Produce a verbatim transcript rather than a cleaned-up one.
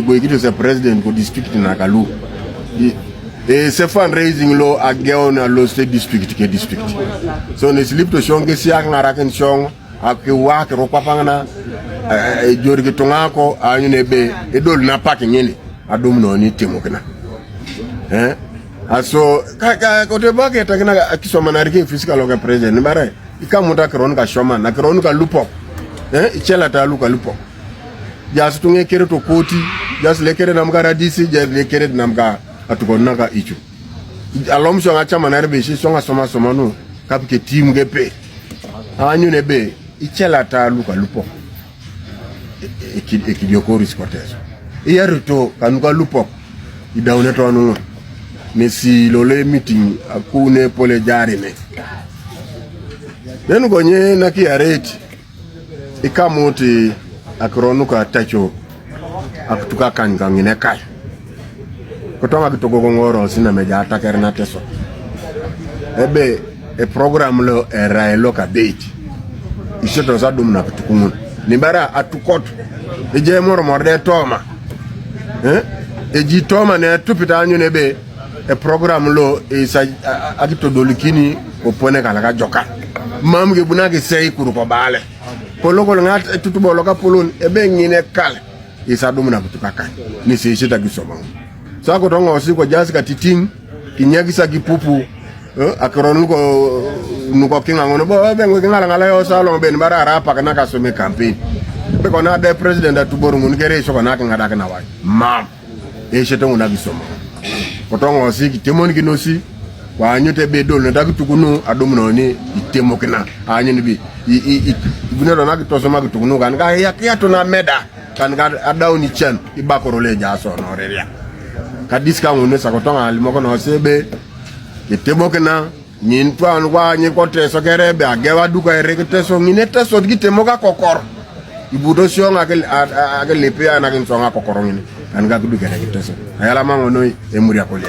Go ikito se president ko district na kalu. I, e se fundraising lo ageon alo se district ke district. So ne slip to shong ke siak ngaraken shong, aki wak ro kwapangana, e, e, jori ki tungako, anyu ne be, e dol na pak ngini, adum no ni timo kina. Eh? Aso, ka, ka, kote ba ke takina akisoma na rike physical oga president, ni bare, ika muta kiron ka shoma, na kiron ka lupok. Eh? Ichela ta lu ka lupok. Jas tunge kere to koti, jas le kere nam ka radisi, jas le kere nam ka atukon na ka ichu. Alom shonga chama na rebe shi shonga soma soma no, kap ke team ke pe. Anyu ne be, ichela ta lu ka lupok. E, e, e kid-, e kidio koris kotes. Iya ruto, ka nu ka lupok. Idaune to anu. Mesi lole meeting, akune pole jari ne. Then gonye na ki areti. Ikamuti akironu ka tacho akituka kan ka ngine kai. Kotong akitogo ngoro sina meja ataker na teso. Ebe e program lo e rai lo ka date. Iseto sa dum na kitukungun. Ni bara atukot. Eje moro morde toma. Eh? Eji toma ne tupita anyu ne be e program lo isa akitodolikini opone kala ka joka. Mam ke buna ke sei kuru ko bale. Polo ko ngat tutu bolo ka polon ebe ngine kal. Isa dum na butuka kan. Ni se isi ta gisoma. Sa ko tongo si ko jasi ka titing kinyagi sa gipupu. Eh, akiron ko nuko kinga ngono bo be ngo kingala ngala yo sa long ben bara ara pak na ka some campaign. Be ko na de president atubor ngun kere so ko na kinga da kana wai. Mam. Ese to nguna gisoma. Kotongo si kitemon kinosi. Kwa anyu te be dol na taki tukunu adum no ni itemo kina. Anyu ni bi. I, i, i, gune do na kitosoma kitukunu kan ka ya, ya to na meda. Kan ka adaw ni chan ibakoro le jaso no reria. Ka diska ngune sa kotonga alimo kono sebe. Kitemo kina. Nyin twan wa nyi ko teso kere be agewa duka ere ke teso ngine teso ki temo ka kokor. Ibuto sio nga ke a, a, a ke lepe ana kin so nga kokor ngine. Kan ga duka ere ke teso. Ayala mango noi emuri akole.